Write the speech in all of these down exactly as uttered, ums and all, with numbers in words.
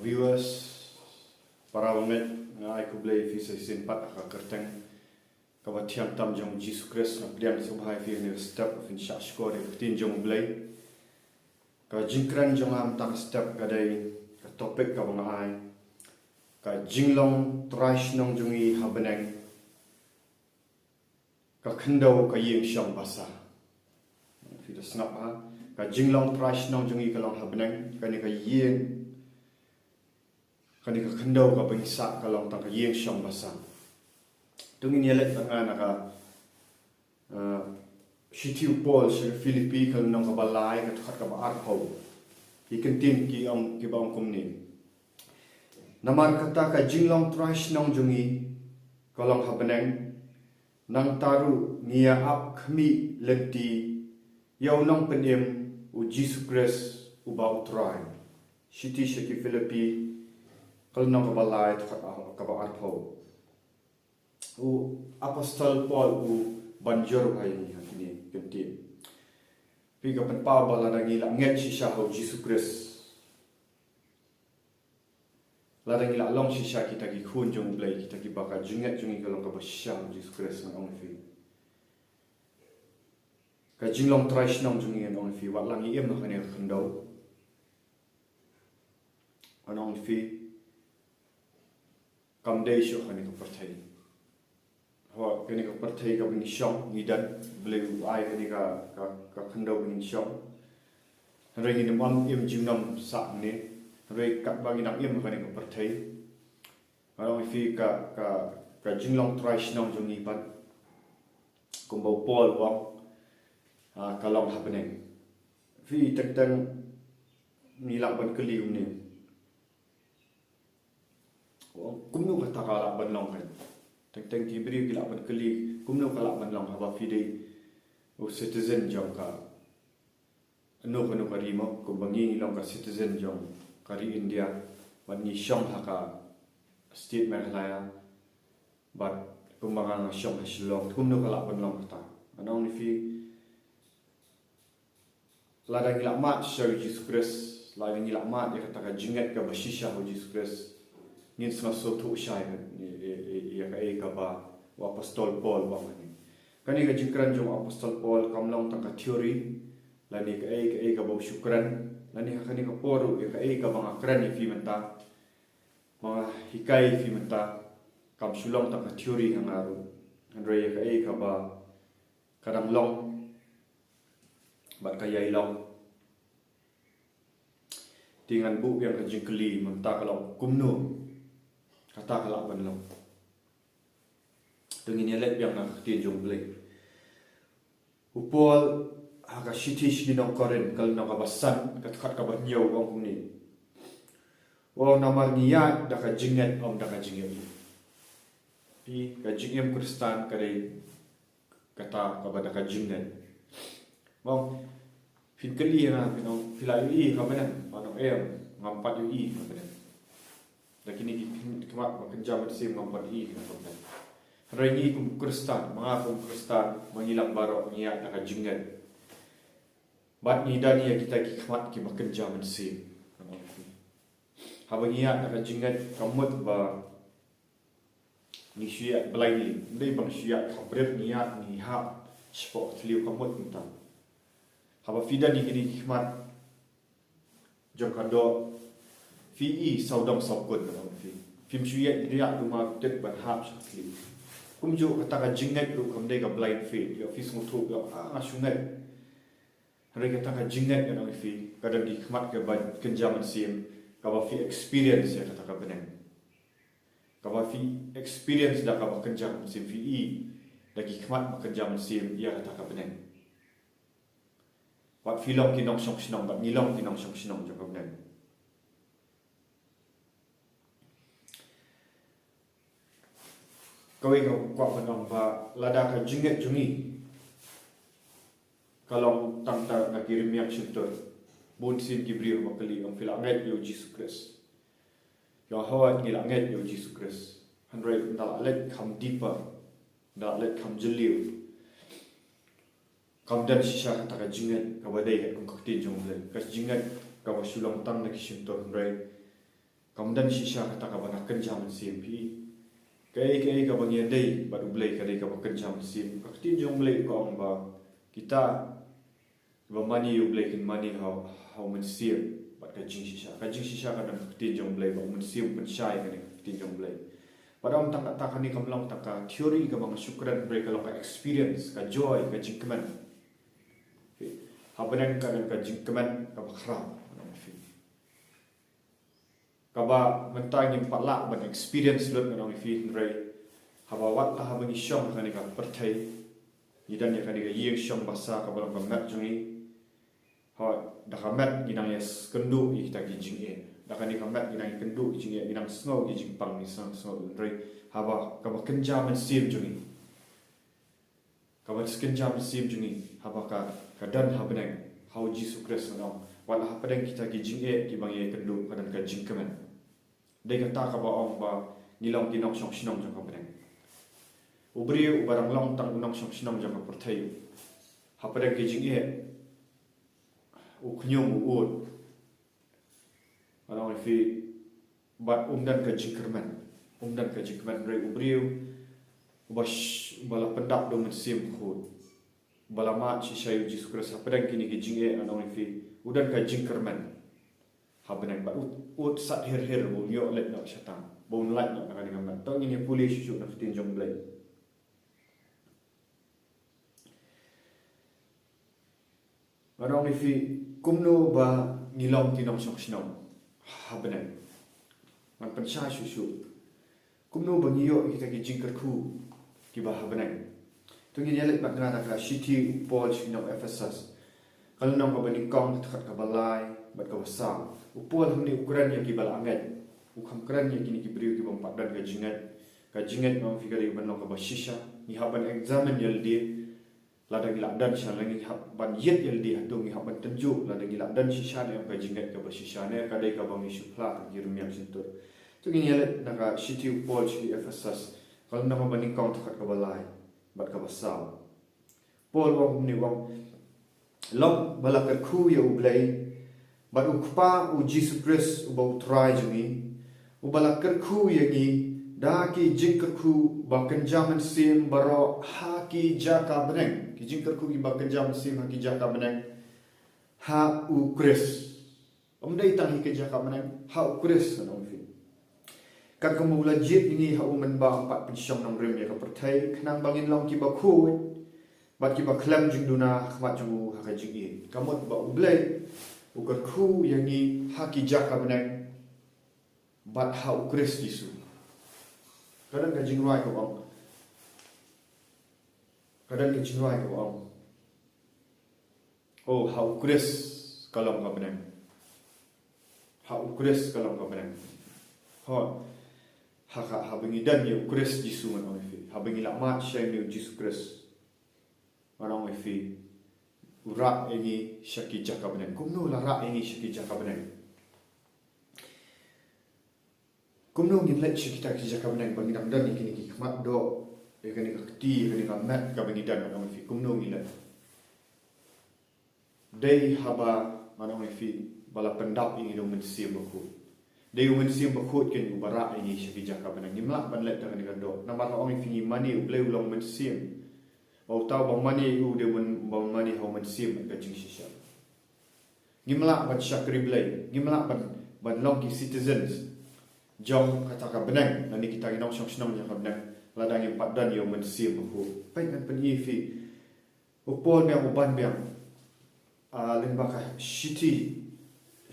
Viewers, para bangeit, nga ai khublei ïa phi sa shisien pat ha ka kyrteng kaba thiang tam jong Jisu Khrist. Nga pdiang sngewbha ïa phi ha kane ka step ba phin shah shkor ïa ka ktien jong U Blei. Ka jingkren jong nga mynta ka step ka dei ka topic kaba nga ai, ka jinglong trai shnong jong ngi ha bneng, ka khyndew ka ïing shong basa. Phi da sngap ha, ka jinglong trai shnong jong ngi ka long ha bneng, kane ka ïing, kane ka khyndew kaba ngi sah ka long tang ka ïing shong basa. To ngin ïa leit pat nga na ka, eh, shithi u Paul sha ki Philippi ka lynnong kaba lai ka dkhot kaba arphew. Ki kyntien ki ong, kiba ong kumne. Namar kata ka jinglong trai shnong jong ngi ka long ha bneng, nangta ruh ngi ïa ap khmih lynti ïa u nongpynim, U Jisu Khrist uba U Trai. Shithi sha ki Philippi ka lynnong kaba lai dkhot kaba arphew. U Apostol Paul u ban jur bha ïa ngi ha kine ki kyntien. Phi, ka pynpaw ba lada ngi la ngeit shisha ha U Jisu Khrist, lada ngi la long shisha kita ki khun jong U Blei, kita kiba ka jingngeit jong ngi ka long kaba shisha ha U Jisu Khrist, ngan ong ïa phi, ka jinglong trai shnong jong ngi, ngan ong ïa phi, wat la ngi im ha kane ka khyndew, ngan ong ïa phi, kam dei shuh kane ka pyrthei. Haba kane ka pyrthei kaba ngi shong, ngi don, U Blei u ai kane ka, ka, ka khyndew ba ngin shong. Hynrei ngin ym im junom sah hangne. Hynrei katba ngi dang im ha kane ka pyrthei, ngan ong ïa phi, ka, ka, ka jinglong trai shnong jong ngi pat, kumba u Paul u ong, ah, ka long ha bneng. Phi, teng teng ngi lah ban kylli kumne. Kumno kata ka lah ban long kan? Teng teng ki briew ki lah ban kylli, kumno ka lah ban long haba phi dei u citizen jong kano kano ka ri mo, kumba ngi ngi long ka citizen jong ka ri India, bad ngi shong ha ka state Meghalaya, bad kumba nga nga shong ha Shillong, kumno ka lah ban long kata? Ngan ong ïa phi, lada ngi la mad sha U Jisu Khrist, lada ngi la mad ïa kata ka jingngeit kaba shisha ha U Jisu Khrist, ngin sngewthuh shai ïa, ïa, ïa, ïa kaei kaba u Apostol Paul u ong hangne. Kane ka jingkren jong u Apostol Paul kam long tang ka theory, lane kaei kaei kaba u shu kren, lane ha kane ka por ruh ïa kaei kaba nga kren ïa phi mynta, ba nga hikai ïa phi mynta, kam shu long tang ka theory ha nga ruh. Hynrei ïa kaei kaba ka dang long bad ka ïai long. Te ngan buh biang ka jingkylli, mynta ka long kumno kata ka lah ban long. To ngin ïa leit biang na ka ktien jong U Blei. U Paul ha ka shithi sha ki nong Korinth ka lynnong kaba san ka dkhot kaba hynñiew u ong kumne. U ong, namar ngi ïaid da ka jingngeit, ym da ka jingim. Phi, ka jingim Khristan ka dei kata kaba da ka jingngeit. Mo, phin kylli ïa nga, phin ong, phi la ïohi ha ka bneng? Ngan ong em, ngam pat ïohi ha ka bneng. Da kine ki khmat ba kynja mynsiem ngam pat ïohi ha ka bneng. Hynrei ngi kum Khristan, ma nga kum Khristan, ma ngi lang baroh ngi ïaid da ka jingngeit. Bad ngi don ïa kita ki khmat kiba kynja mynsiem. Haba ngi ïaid da ka jingngeit, kam mut ba ngi shu ïaid blindly. Ym dei ba ngi shu ïaid khapbrip, ngi ïaid ngi hap shapoh ka thliew, kam mut kumta. Haba phi don ïa kine ki khmat jong ka doh, phi i sawdong sawkun, ngan ong ïa phi. Phim shu ïaid, ïaid duma tip ban hap sha ka thliew. Kumjuh kata ka jingngeit ruh kam dei ka blind faith. Ïoh phi sngewthuh, ïoh, ah, nga shu ngeit. Hynrei kata ka jingngeit, ngan ong ïa phi, ka don ki khmat kiba kynja mynsiem, kaba phi experience ïa kata ka bneng. Kaba phi experience da kaba kynja mynsiem, phi i da ki khmat ba kynja mynsiem ïa kata ka bneng. Bad phi long ki nongshong shnong, bad ngi long ki nongshong shnong jong ka bneng. Kawei ka kwah ban ong ba lada ka jingngeit jong ngi ka long tang na ki rmiang shyntur, bun sien ki briew ba kylli, ong, phi la ngeit ïa u Jisu Khrist? Ïa, hooid, ngi la ngeit ïa u Jisu Khrist. Hynrei ynda la leit kham deeper, ynda la leit kham jylliew, kam don shisha kata ka jingngeit kaba dei katkum ka ktien jong U Blei. Ka jingngeit kaba shu long tang na ki shyntur, hynrei Kam don shisha kata kaba na kynja mynsiem phi. Kaei kaei kaba ngi ïadei bad U Blei ka dei kaba kynja mynsiem. Ka ktien jong U Blei ka ong ba kita ba mane ïa U Blei kin mane ha, ha u mynsiem bad ka jingshisha. Ka jingshisha ka don ka ktien jong U Blei, ba u mynsiem pynshai kane ka ktien jong U Blei. Bad ym tang kata, kane kam long tang ka theory kaba nga shu kren, hynrei ka long ka experience, ka joy, ka jingkmen. Ha bneng ka don ka jingkmen kaba khraw. Kaba mynta ngim pat lah ban experience lut, ngan ong ïa phi, hynrei haba wat la haba ngi shong ha kane ka pyrthei, ngi don ïa kane ka ïing shong basa kaba long ka met jong ngi. Ha, da ka met ngi nang ïa kynduh ïa kita ki jingeh. Da kane ka met ngi nang ïa kynduh ki jingeh, ngi nang sngew ki jingpang, ngi nang sngew, hynrei haba kaba kynja mynsiem jong ngi, kaba kynja mynsiem jong ngi, haba ka, ka don ha bneng, ha u Jisu Khrist, ngan ong, wat la hapdeng kita ki jingeh kiba ngi ïa kynduh, ka don ka jingkmen. Dei kata kaba ong ba ngi long ki nongshong shnong jong ka bneng. U briew uba dang long tang u nongshong shnong jong ka pyrthei, hapdeng ki jingeh, u khñium, u ud, ngan ong ïa phi, bad um don ka jingkyrmen. Um don ka jingkmen, hynrei u briew uba sh-, uba la pyndap da u Mynsiem Bakhuid, uba la mad shisha ïa u Jisu Khrist hapdeng kine ki jingeh, ngan ong ïa phi, u don ka jingkyrmen ha bneng, bad u, u sat hir hir ba un ïoh leit noh shatan, ba un lait noh na kane ka met. To ngin ïa pule shuh shuh na ka ktien jong U Blei. Ngan ong ïa phi, kumno ba ngi long ki nongshong shnong ha bneng. Ngan pynshai shuh shuh kumno ba ngi ïoh kita ki jingkyrkhu kiba ha bneng. To ngin ïa leit bad nga na ka shithi u Paul sha ki nong Ephesus, ka lynnong kaba nyngkong, ka dkhot kaba lai bad kaba saw. U Paul hangne u kren ïa kiba la ngeit. U kham kren ïa kine ki briew kiba ym pat don ka jingngeit. Ka jingngeit, ngan ong ïa phi, ka dei ban long kaba shisha. Ngi hap ban examine ïa lade. Lada ngi la don shisha, lada ngi hap ban ïit ïa lade, hato ngi hap ban tynjuh lada ngi la don shisha ne em ka jingngeit kaba shisha, ne ka dei kaba ngi shu phla tang ki rmiang shyntur. To ngin ïa leit na ka shithi u Paul sha ki Ephesus, ka lynnong kaba nyngkong, dkhot kaba lai bad kaba saw. Paul u ong kumne, u ong, long ba la kyrkhu ïa U Blei bad U Kpa U Jisu Khrist uba U Trai jong ngi, uba la kyrkhu ïa ngi da ki jingkyrkhu ba kynja mynsiem baroh ha ki jaka bneng. Ki jingkyrkhu kiba kynja mynsiem ha ki jaka bneng, ha U Khrist. Ym dei tang ha ki jaka bneng, ha U Khrist, ngan ong ïa phi. Katkum ba u la jied ïa ngi ha u mynba ym pat pynshong nongrim ïa ka pyrthei, khnang ba ngin long kiba khuid bad kiba khlem jingduna ha khmat jong u ha ka jingïeit. Ka mut ba U Blei u kyrkhu ïa ngi ha ki jaka bneng bad ha U Khrist Jisu. Ka don ka jingrwai kaba ong, ka don ka jingrwai kaba ong, oh, ha U Khrist ka long ka bneng. Ha U Khrist ka long ka bneng. Hooid. Ha ka, haba ngi don ïa U Khrist Jisu, ngan ong ïa phi, haba ngi la mad shisha ïa U Jisu Khrist, ngan ong ïa phi, u rah ïa ngi sha ki jaka bneng. Kumno u la rah ïa ngi sha ki jaka bneng? Kumno ngin leit sha kita ki jaka bneng ba ngi dang don ïa kine ki khmat doh, ïa kane ka kti, ïa kane ka met kaba ngi don, ngan ong ïa phi, kumno ngin leit? Dei haba, ngan ong ïa phi, ba la pyndap ïa ngi da U Mynsiem Bakhuid. Dei U Mynsiem Bakhuid keiñ uba rah ïa ngi sha ki jaka bneng. Ngim lah ban leit da kane ka doh. Namar nga ong ïa phi, ngi mane, U Blei u long Mynsiem. Ba uta uba mane ïa u u dei ban, ba mane ha u mynsiem bad ka jingshisha. Ngim lah ban shakri Blei, ngim lah ban, ban long ki citizens jong kata ka bneng, lane kita ki nongshong shnong jong ka bneng, lada ngim pat don ïa U Mynsiem Bakhuid. Peit, ngan pyni ïa phi. U Paul biang u ban biang, ah, lyngba ka shithi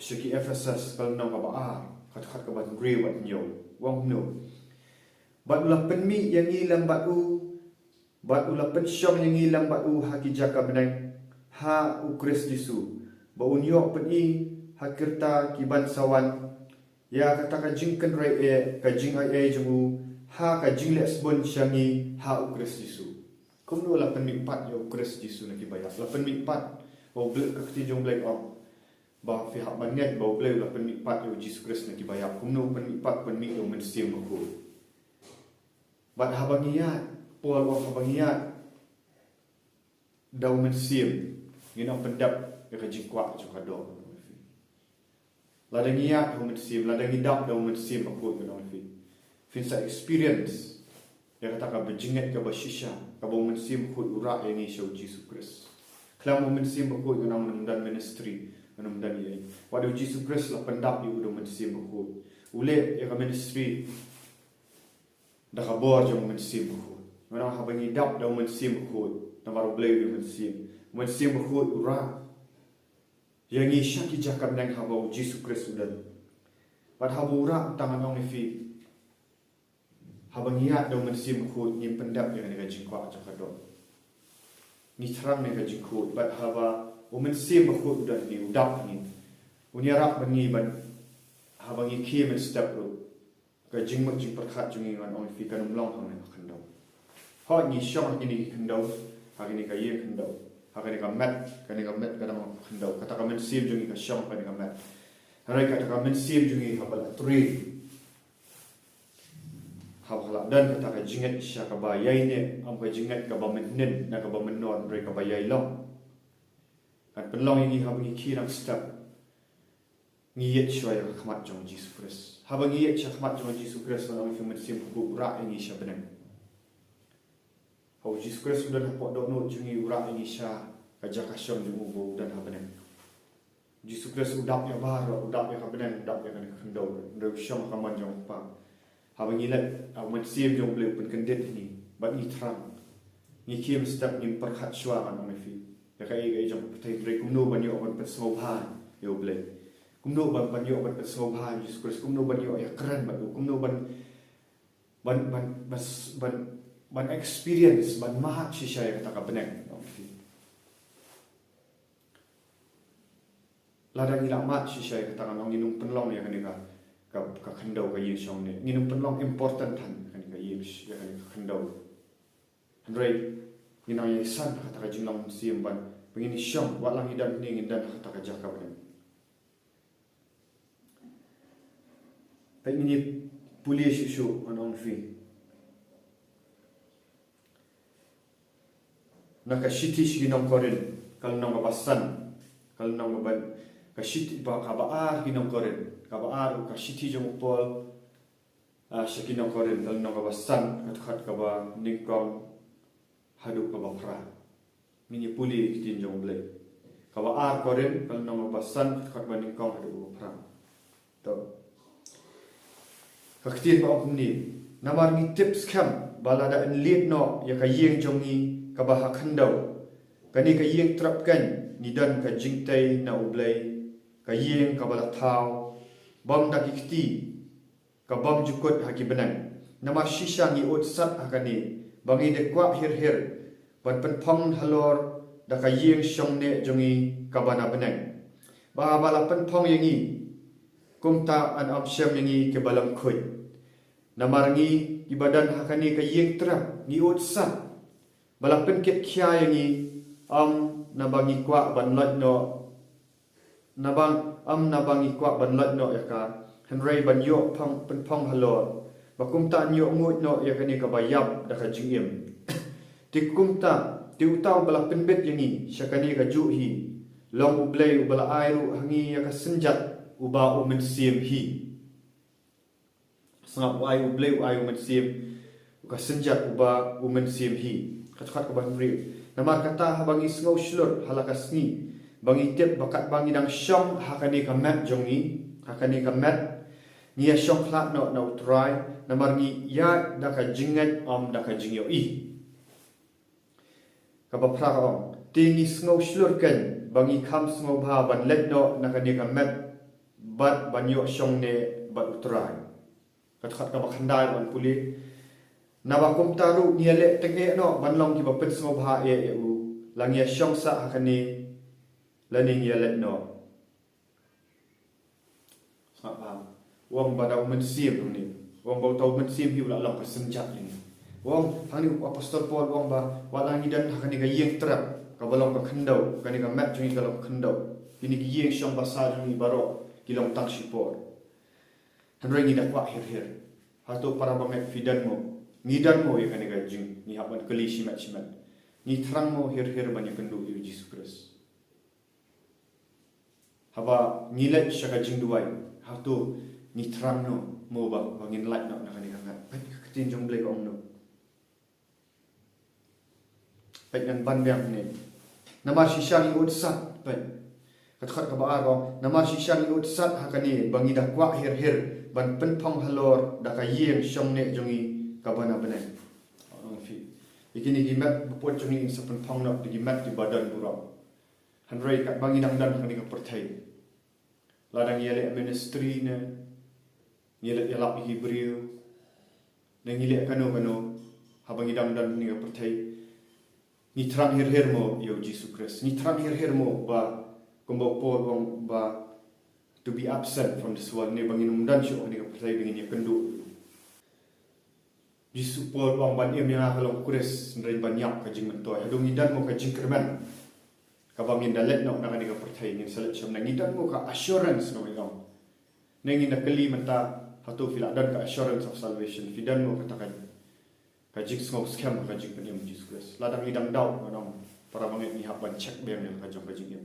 sha ki Ephesus, ka lynnong kaba ar, ka dkhot kaba hynriew bad hynñiew. U ong kumno? Bad u la pynmih ïa ngi lem bad u, bad u la pynshong ïa ngi lem bad u ha ki jaka bneng ha U Khrist Jisu, ba un ïoh pyni ha ki rta kiban sa wan ïa kata ka jingkynrei eh, ka jingaiei jong u, ha ka jingleh sbun sha ngi ha U Khrist Jisu. Kumno la pynmih pat ïa U Khrist Jisu na kiba ïap? La pynmih pat, U Blei, ka ktien jong U Blei ka ong ba phi hap ban ngeit ba U Blei u la pynmih pat ïa U Jisu Khrist na kiba ïap. Kumno u pynmih pat? Pynmih ïa U Mynsiem Bakhuid. Bad haba ngi ïaid, Paul u ong, haba ngi ïaid da U Mynsiem, ngin ym pyndep ïa ka jingkwah jong ka doh. Lada ngi ïaid ha u Mynsiem, lada ngi dap da u Mynsiem Bakhuid, ngan ong ïa phi, phin sa experience ïa kata ka bajingngeit kaba shisha kaba u Mynsiem Bakhuid u rah ïa ngi sha u Jisu Khrist. Khlem u Mynsiem Bakhuid, ngan ong, ngim don ministry, ngim don ei ei. Wat u Jisu Khrist la pyndap ïa u da u Mynsiem Bakhuid. U leh ïa ka ministry da ka bor jong u Mynsiem Bakhuid. Ngan ong, haba ngi dap da u Mynsiem Bakhuid, namar u Blei u dei u Mynsiem, u Mynsiem Bakhuid u rah ïa ngi sha ki jaka bneng haba u Jisu Khrist u don. Bad haba u rah, tang ngan ong ïa phi, haba ngi ïaid da u Mynsiem Bakhuid, ngim pyndep ïa kane ka jingkwah jong ka doh. Ngi thrang na ka jingkhuid, bad haba u Mynsiem Bakhuid u don ha ngi, u dap ha ngi, un ïarap bad ngi, bad haba ngi khie mynstep ruh, ka jingmut jingpyrkhat jong ngi, ngan ong ïa phi, kan ym long hangne ha khyndew. Hooid, ngi shong ha kine ki khyndew, ha kane ka ïing khyndew, ha kane ka met, kane ka met ka dang long khyndew. Kata ka mynsiem jong ngi ka shong ha kane ka met. Hynrei kata ka mynsiem jong ngi haba la trei, haba la don kata ka jingngeit shisha kaba ïaineh, ym ka jingngeit kaba mynhynnin ne kaba mynnor, hynrei kaba ïailong, kan pynlong ïa ngi haba ngi khie mynstep, ngi ïeit shuwa ïa ka khmat jong u Jisu Khrist. Haba ngi ïeit sha ka khmat jong u Jisu Khrist, ngan ong ïa phi, u Mynsiem Bakhuid u rah ïa ngi sha bneng. Haba u Jisu Khrist u don hapoh dohnud jong ngi, u rah ïa ngi sha ka jaka shong jong u ba u don ha bneng. U Jisu Khrist u dap ïa baroh, u dap ïa ka bneng, u dap ïa kane ka khyndew, hynrei u shong ha ka mon jong u Kpa. Haba ngi leit, haba u Mynsiem jong u Blei u pynkyndit ïa ngi, bad ngi thrang, ngi khie mynstep, ngim pyrkhat shuwa, ngan ong ïa phi, ïa kaei kaei jong ka pyrthei, hynrei kumno ban ïoh ban pynsngewbha ïa u Blei, kumno ban, ban ïoh ban pynsngewbha ïa u Jisu Khrist, kumno ban ïoh ïakren bad u, kumno ban, ban, ban, ban, ban experience, ban mad shisha ïa kata ka bneng, ngan ong ïa phi. Lada ngi la mad shisha ïa kata, ngan ong, ngin ym pynlong ïa kane ka, ka, ka khyndew ka ïing shongneh, ngin ym pynlong important than ïa kane ka ïing sh-, ïa kane ka khyndew. Hynrei ngin nang ïaisah ha kata ka jinglong mynsiem, ban, ba ngin ïashong, wat la ngi don hangne, ngin don ha kata ka jaka bneng. Peit, ngin ïa pule shuh shuh, ngan ong ïa phi, na ka shithi sha ki nong Korinth, ka lynnong kaba san, ka lynnong kaba, ka shithi ba, kaba ar ki nong Korinth, kaba ar, ka shithi jong u Paul, ah, sha ki nong Korinth, ka lynnong kaba san, ka dkhot kaba nyngkong haduh kaba phra. Ngin ïa pule ïa ka ktien jong u Blei. Kaba ar Korinth, ka lynnong kaba san, ka dkhot ba nyngkong haduh kaba phra. To. Ka ktien ka ong kumne: Namar ngi tip skhem ba lada yn lied noh ïa ka ïing jong ngi kaba ha khyndew, kane ka ïing trep keiñ, ngi don ka jingtei na u Blei, ka ïing kaba la thaw bym da ki kti, ka bym jukut ha ki bneng. Namar shisha ngi ud sat ha kane, ba ngi dei kwah hir hir ban pynphong halor da ka ïing shongneh jong ngi kaba na bneng, ba haba la pynphong ïa ngi, kumta yn ym shem ïa ngi kiba lyngkhuid. Namar ngi kiba don ha kane ka ïing trep, ngi ud sat ba la pynkit khia ïa ngi, ym naba ngi kwah ban loit noh, naba, ym naba ngi kwah ban loit noh ïa ka, hynrei ban ïoh phong, pynphong halor, ba kumta yn ïoh nguid noh ïa kane kaba ïap da ka jingim. Te kumta, te uta uba la pynbit ïa ngi sha kane kajuh hi, long u Blei uba la ai ruh ha ngi ïa ka synjat uba u mynsiem hi. Sngap, u ai u Blei, u ai u mynsiem, ka synjat uba u mynsiem hi. Ka dkhot kaba hynriew. Namar kata, haba ngi sngew shlur ha la ka sngi, ba ngi tip ba katba ngi dang shong ha kane ka met jong ngi, ha kane ka met, ngi ïa shong khlad noh na u Trai, namar ngi ïaid da ka jingngeit, ym da ka jingïohi. Kaba phra ka ong: Te ngi sngew shlur keiñ ba ngi kham sngewbha ban leit noh na kane ka met bad ban ïoh shongneh bad u Trai. Ka dkhot kaba khyndai, ban pule: Naba kumta ruh ngi ïaleh tyngeh noh ban long kiba pynsngewbha eh ïa u, la ngi ïa shong sah ha kane lane ngi ïaleit noh. Sngap bha. U ong ba da u mynsiem hangne. U ong ba uta u mynsiem hi u la long ka synjat ïa ngi. U ong hangne u Apostol Paul u ong ba wat la ngi don ha kane ka ïing trep kaba long ka khyndew, kane ka met jong ngi ka long ka khyndew, kine ki ïing shong basa jong ngi baroh ki long tang shipor, hynrei ngi da kwah hir hir. Hato para bangeit phi don mo? Ngi don mo ïa kane ka jing, ngi hap ban kylli shimet shimet? Ngi thrang mo hir hir ban ïakynduh ïa u Jisu Khrist? Haba ngi leit sha ka jingduwai, hato ngi thrang noh mo ba, ba ngin lait noh na kane ka ngat? Peit ka ktien jong Blei ka ong noh. Peit ngan ban biang ne. Namar shisha ngi ud sat, peit. Ka dkhot kaba ar ka ong, namar shisha ngi ud sat ha kane ba ngi da kwah hir hir ban pynphong halor da ka ïing shong neh jong ngi kaba na bneng. Ong phi. Ïa kine ki met ba pud jong ngi ngin sa pynphong noh da ki met kiba don burom. Hynrei katba ngi dang don ha kane ka pyrthei, lada ngi ïaleh ministry ne ngi ïaleh ïalap ïa ki briew ne ngi leh kano kano, haba ngi dang don ha kane ka pyrthei, ngi thrang hir hir mo ïa u Jisu Khrist? Ngi thrang hir hir mo ba, kumba u Paul u ong ba, to be absent from this world, ne ba ngin ym don shuh ha kane ka pyrthei, ba ngin ïakynduh? Jisu, Paul u ong ban im ïa nga ka long Khrist, hynrei ban ïap ka jingmyntoi. Haduh ngi don mo ka jingkyrmen kaba ngin da leit noh na kane ka pyrthei, ngin sa leit sha bneng? Ngi don mo ka assurance, ngi ong? Ne ngin da kylli mynta, hato phi la don ka assurance of salvation? Phi don mo kata ka, ka jingsngew skhem ha ka jingpynim Jisu Khrist? Lada ngi dang doubt, ngan ong, para bangeit, ngi hap ban check biang ïa ka jong ka jingim.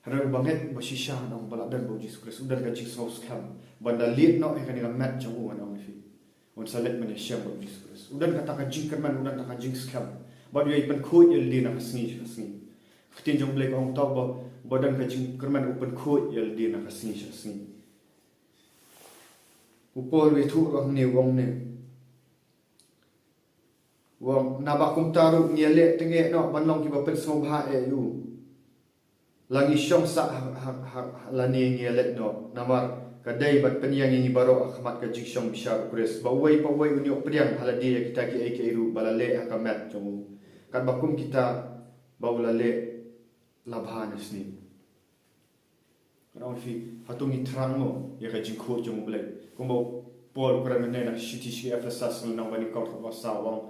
Hynrei u bangeit ba shisha, ngan ong, ba la don bad u Jisu Khrist, u don ka jingsngew skhem ban da leit noh ïa kane ka met jong u, ngan ong ïa phi. Un sa leit ban ïashem bad u Jisu Khrist. U don kata ka jingkyrmen, u don kata ka jingskhem. Bad u ïai pynkhuid ïa lade na ka sngi sha ka sngi. Ka ktien jong Blei ka ong, uta uba, uba don ka jingkyrmen u pynkhuid ïa lade na ka sngi sha ka sngi. U Paul u ïathuh ruh hangne, u ong ne. U ong, naba kumta ruh ngi ïaleh tyngeh noh ban long kiba pynsngewbha ïa u. La ngi shong sah ha, ha, ha, ha, lane ngi ïaleh noh, namar ka dei ban pynïeng ïa ngi baroh ha khmat ka jingshong bishar u Khrist, ba uwei pa uwei un ïoh pdiang ha lade ïa kita kiei kiei ruh ba la leh ha ka met jong u, katba kum kita ba u la leh la bha ne sniew. Ngan ong ïa phi, hato ngi thrang mo ïa ka jingkhuid jong u Blei? Kumba u Paul u kren mynne na ka shithi sha ki Ephesus, lynnong ba nyngkong, dkhot ba saw, u ong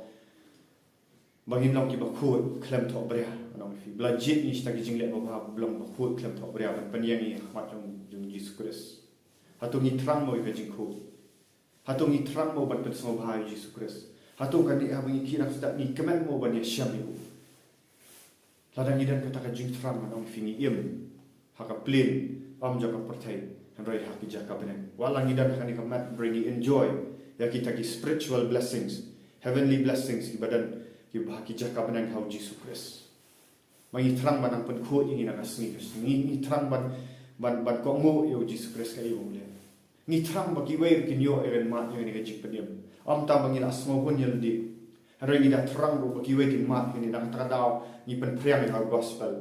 ba ngin long kiba khuid khlem thohbria, ngan ong ïa phi. Ba la jied ngi sha kita ki jingleh babha, ba long ba khuid khlem thohbria ban pynïeng ïa ka khmat jong, jong u Jisu Khrist. Hato ngi thrang mo ïa ka jingkhuid? Hato ngi thrang mo ban pynsngewbha ïa u Jisu Khrist? Hato kane haba ngi kynang step ngi kmen mo ban ïashem ïa u? Lada ngi don kata ka jingthrang, ngan ong ïa phi, ngi im ha ka plane, ym jong ka pyrthei, hynrei ha ki jaka bneng. Wat la ngi don ha kane ka met, hynrei ngi enjoy ïa kita ki spiritual blessings, heavenly blessings kiba don, kiba ha ki jaka bneng ha u Jisu Khrist. Ma ngi thrang ban nang pynkhuid ïa ngi na ka sngi ka sngi. Ngi, ngi thrang ban, ban, ban kohnguh ïa u Jisu Khrist kaei ba u leh. Ngi thrang ba kiwei ruh kin ïoh ïa, kin mad ïa kane ka jingpynim. Ym tang ba ngi la sngewhun ïa lade, hynrei ngi da thrang ruh ba kiwei kin mad ïa kane. Na kata ka daw ngi pynphriang ïa ka gospel.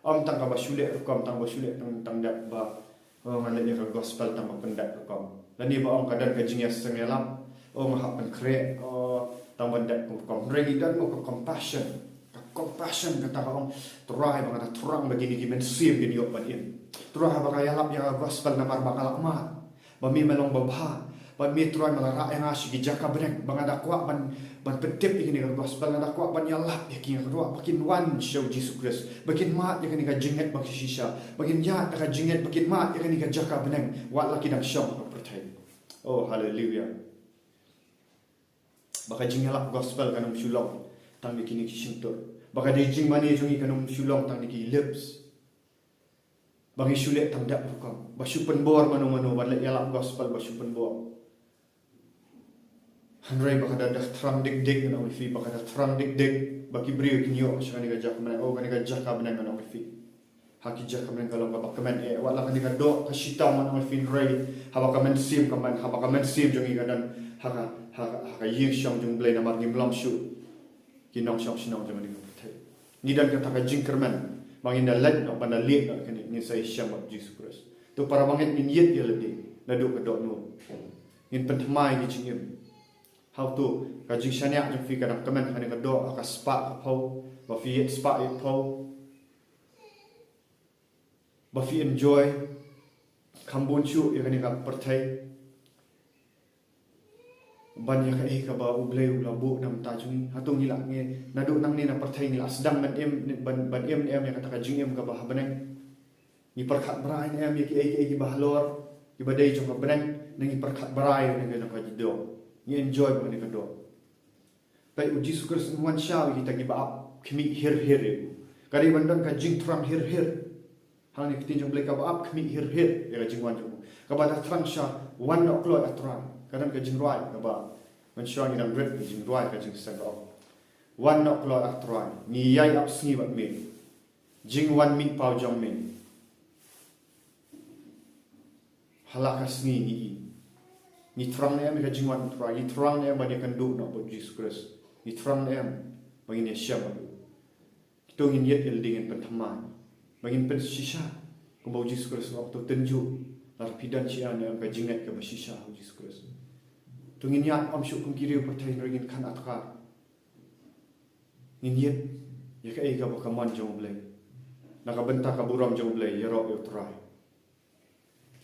Ym tang kaba shu leh rukom, tang ba shu leh tang, tang dep ba, oh, ngan leh ïa ka gospel tang ba pyndep rukom. Lane ba ong ka don ka jingïaseng ïalap, oh, nga hap pynkhreh, oh, tang ban dep rukom. Hynrei ngi don mo ka compassion, ka compassion kata ka ong, Trai, ba nga da thrang ba kine ki mynsiem kin ïoh ban im. Trai, ba nga ïalap ïa ka gospel namar ba nga la mad. Ba me me long babha. Bad me, Trai, me la rah ïa nga sha ki jaka bneng ba nga da kwah ban, ban pyntip ïa kane ka gospel, nga da kwah ban ïalap ïa ki, nga da kwah ba kin wan sha u Jisu Khrist, ba kin mad ïa kane ka jingngeit ba shisha, ba kin ïaid da ka jingngeit, ba kin mad ïa kane ka jaka bneng wat la ki dang shong ha ka pyrthei. Oh, haleluya. Ba ka jingïalap gospel kan ym shu long tang da kine ki shyntur. Ba ka jingmane jong ngi kan ym shu long tang da ki lips. Ba ngi shu leh tang dep rukom, ba shu pynbor mano mano, ba leh ïalap gospel ba shu pynbor. Hynrei ba ka da, da thrang dik dik, ngan ong ïa phi, ba ka da thrang dik dik ba ki briew kin ïoh sha kane ka jaka bneng, oh, kane ka jaka bneng, ngan ong ïa phi. Ha ki jaka bneng ka long kaba kmen eh, wat la kane ka doh ka shitom, ngan ong ïa phi, hynrei haba ka mynsiem ka man, haba ka mynsiem jong ngi ka don ha ka, ha ka, ha ka ïing shong jong u Blei, namar ngim long shuh ki nongshong shnong jong kane ka pyrthei. Ngi don kata ka jingkyrmen ba ngin da leit noh, ban da leit noh kane, ngin sa ïashem bad u Jisu Khrist. To para bangeit, ngin ïit ïa lade naduh ka dohnud. Ngin pynthymmai ïa ki jingim. Hato ka jingshaniah jong phi ka dang kmen ha kane ka doh, ha ka spah ka phew, ba phi ïit spah ïit phew, ba phi enjoy kham bun shuh ïa kane ka pyrthei ban ïa kaei kaba u Blei u la buh na ka bynta jong ngi? Hato ngi la, ngi, naduh nangne na pyrthei ngi la sdang ban im, ban, ban im ne em ïa kata ka jingim kaba ha bneng? Ngi pyrkhat brai ne em ïa kiei kiei kiba halor, kiba dei jong ka bneng, ne ngi pyrkhat brai ïa kane ka jong ka doh? Ngi enjoy bha kane ka doh. Peit, u Jisu Khrist un wan shaw ïa kita kiba ap khmih hir hir ïa u. Ka dei ban don ka jingthrang hir hir. Hangne ka ktien jong U Blei kaba ap khmih hir hir ïa ka jingwan jong u. Kaba da thrang sha, wan noh kloi ah Trai. Ka don ka jingrwai kaba mynshuwa ngi dang rit ka jingrwai ka jingseng ka ong, wan noh kloi ah Trai. Ngi ïai ap sngi bad me. Jingwan mih paw jong me ha la ka sngi ngi i. Ngi thrang ne em ïa ka jingwan Trai? Ngi thrang ne em ban ïakynduh noh bad Jisu Khrist? Ngi thrang ne em ba ngin ïashem bad u? To ngin ïit ïa lade, ngin pynthymmai ba ngin pynshisha. Kumba u Jisu Khrist u ong, to tynjuh lada phi don shisha ne em ka jingngeit kaba shisha ha u Jisu Khrist. To ngin ïaid ym shuh kum ki riew pyrthei, hynrei ngin khang adkar. Ngin ïit ïa kaei kaba ka mon jong U Blei, na ka bynta ka burom jong U Blei, ïaroh ïa u Trai.